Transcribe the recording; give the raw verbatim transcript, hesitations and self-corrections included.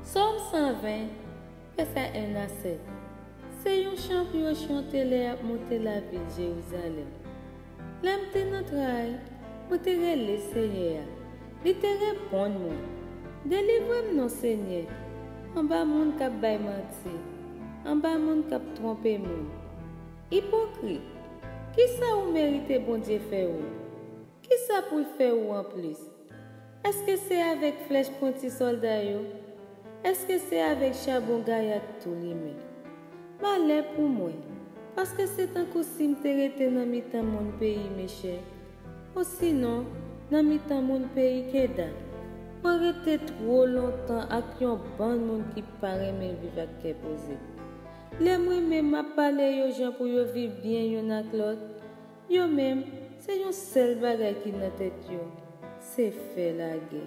Sòm san ven, vèsè en a sèt. Se yon chan pou yo chante lè y ap monte lavil Jerizalèm. Lè m te nan tray, mwen te rele Senyè a. Li te reponn mwen. Delivre m non, Senyè, anba moun k ap bay manti, anba moun k ap twonpe moun. Ipokrit, kisa ou merite Bondye fè ou? Kisa pou l fè ou anplis? Èske se avèk flèch pwenti sòlda yo? Èske se avèk chabon gaya k tou limen? Malè pou mwen, paske se tankou si m te rete nan mitan moun peyi Mechèk, osinon nan mitan moun peyi Keda. Mwen rete twò lontan ak yon bann moun ki pa renmen viv ak kè poze. Lè mwen menm m ap pale yo jan pou yo viv byen youn ak lòt, yo menm, se yon sèl bagay ki nan tèt yo, se fè lagè.